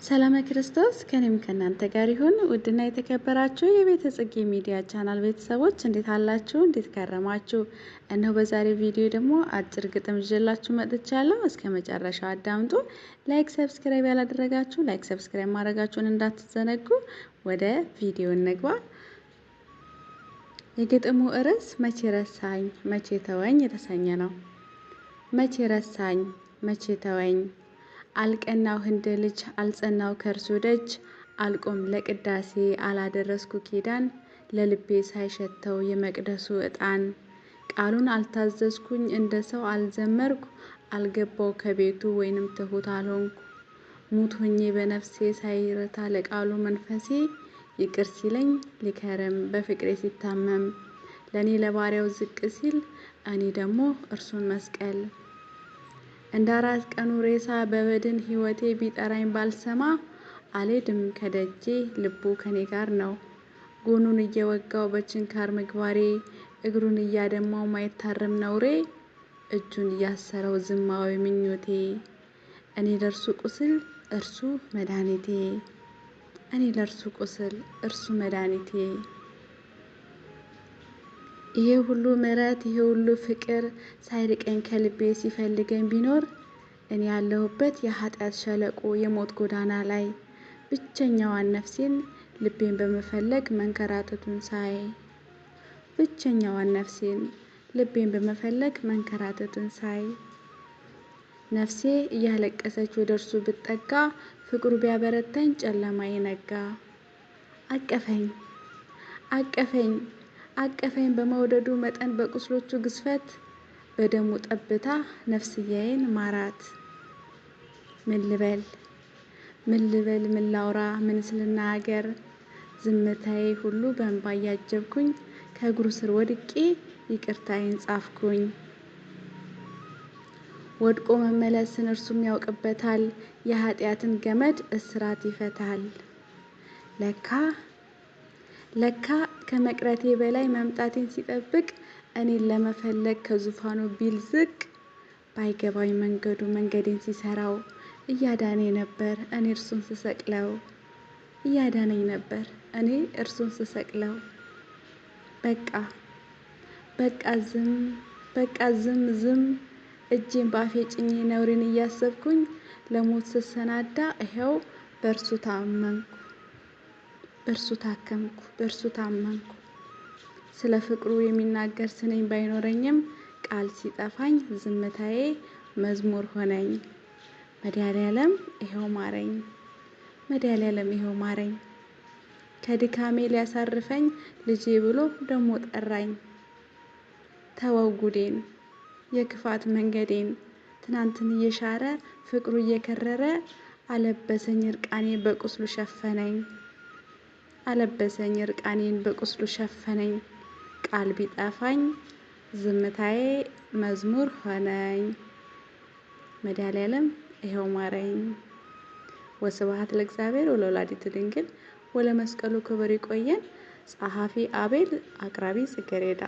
ሰላመ ክርስቶስ ከኔም ከእናንተ ጋር ይሁን። ውድና የተከበራችሁ የቤተ ጽጌ ሚዲያ ቻናል ቤተሰቦች እንዴት አላችሁ? እንዴት ከረማችሁ? እነሆ በዛሬ ቪዲዮ ደግሞ አጭር ግጥም ይዤላችሁ መጥቻለሁ። እስከ መጨረሻው አዳምጡ። Like፣ subscribe ያላደረጋችሁ like፣ subscribe ማድረጋችሁን እንዳትዘነጉ። ወደ ቪዲዮ እንግባ። የግጥሙ ርዕስ መቼ ረሳኝ መቼ ተወኝ የተሰኘ ነው። መቼ ረሳኝ መቼ ተወኝ፣ አልቀናው እንደ ልጅ አልጸናው ከእርሱ ደጅ፣ አልቆም ለቅዳሴ አላደረስኩ ኪዳን፣ ለልቤ ሳይሸተው የመቅደሱ ዕጣን፣ ቃሉን አልታዘዝኩኝ እንደ ሰው አልዘመርኩ፣ አልገባው ከቤቱ ወይንም ትሁት አልሆንኩ፣ ሙት ሆኜ በነፍሴ ሳይረታ ለቃሉ መንፈሴ፣ ይቅር ሲለኝ ሊከርም በፍቅሬ ሲታመም፣ ለእኔ ለባሪያው ዝቅ ሲል እኔ ደግሞ እርሱን መስቀል፣ እንደ አራት ቀኑ ሬሳ በበድን ሕይወቴ ቢጠራኝ ባልሰማ፣ አልሄድም ከደጄ ልቡ ከኔ ጋር ነው። ጎኑን እየወጋው በችንካር ምግባሬ፣ እግሩን እያደማው ማይታረም ነውሬ፣ እጁን እያሰረው ዝማዊ ምኞቴ፣ እኔ ለእርሱ ቁስል እርሱ መድኃኒቴ፣ እኔ ለእርሱ ቁስል እርሱ መድኃኒቴ። ይሄ ሁሉ ምሕረት ይሄ ሁሉ ፍቅር ሳይርቀኝ ከልቤ ሲፈልገኝ ቢኖር፣ እኔ ያለሁበት የኃጢአት ሸለቆ የሞት ጎዳና ላይ ብቸኛዋን ነፍሴን ልቤን በመፈለግ መንከራተቱን ሳይ፣ ብቸኛዋን ነፍሴን ልቤን በመፈለግ መንከራተቱን ሳይ፣ ነፍሴ እያለቀሰች ወደ እርሱ ብጠጋ ፍቅሩ ቢያበረታኝ ጨለማ ይነጋ። አቀፈኝ አቀፈኝ አቀፈኝ በመውደዱ መጠን በቁስሎቹ ግዝፈት፣ በደሙ ጠብታ ነፍስያዬን ማራት። ምን ልበል ምን ልበል ምን ላውራ ምንስ ልናገር፣ ዝምታዬ ሁሉ በእንባ እያጀብኩኝ ከእግሩ ስር ወድቄ ይቅርታዬን ጻፍኩኝ። ወድቆ መመለስን እርሱም ያውቅበታል፣ የኃጢአትን ገመድ እስራት ይፈታል። ለካ ለካ ከመቅረቴ በላይ መምጣቴን ሲጠብቅ እኔን ለመፈለግ ከዙፋኑ ቢል ዝቅ፣ ባይገባኝ መንገዱ መንገዴን ሲሰራው እያዳነኝ ነበር እኔ እርሱን ስሰቅለው፣ እያዳነኝ ነበር እኔ እርሱን ስሰቅለው። በቃ በቃ ዝም በቃ ዝም ዝም እጄን ባፌ ጭኜ ነውሬን እያሰብኩኝ ለሞት ስሰናዳ ይኸው በእርሱ ታመንኩ፣ በእርሱ ታከምኩ፣ በእርሱ ታመንኩ። ስለ ፍቅሩ የሚናገር ስንኝ ባይኖረኝም ቃል ሲጠፋኝ ዝምታዬ መዝሙር ሆነኝ። መድኃኔዓለም ይኸው ማረኝ፣ መድኃኔዓለም ይኸው ማረኝ። ከድካሜ ሊያሳርፈኝ ልጄ ብሎ ደሞ ጠራኝ። ተወው ጉዴን የክፋት መንገዴን ትናንትን እየሻረ ፍቅሩ እየከረረ አለበሰኝ እርቃኔን በቁስሉ ሸፈነኝ፣ አለበሰኝ እርቃኔን በቁስሉ ሸፈነኝ። ቃል ቢጠፋኝ ዝምታዬ መዝሙር ሆነኝ። መድኃኔዓለም ይኸው ማረኝ። ወስብሐት ለእግዚአብሔር ወለወላዲቱ ድንግል ወለመስቀሉ ክቡር። ይቆየን። ጸሐፊ አቤል፣ አቅራቢ ጽጌረዳ።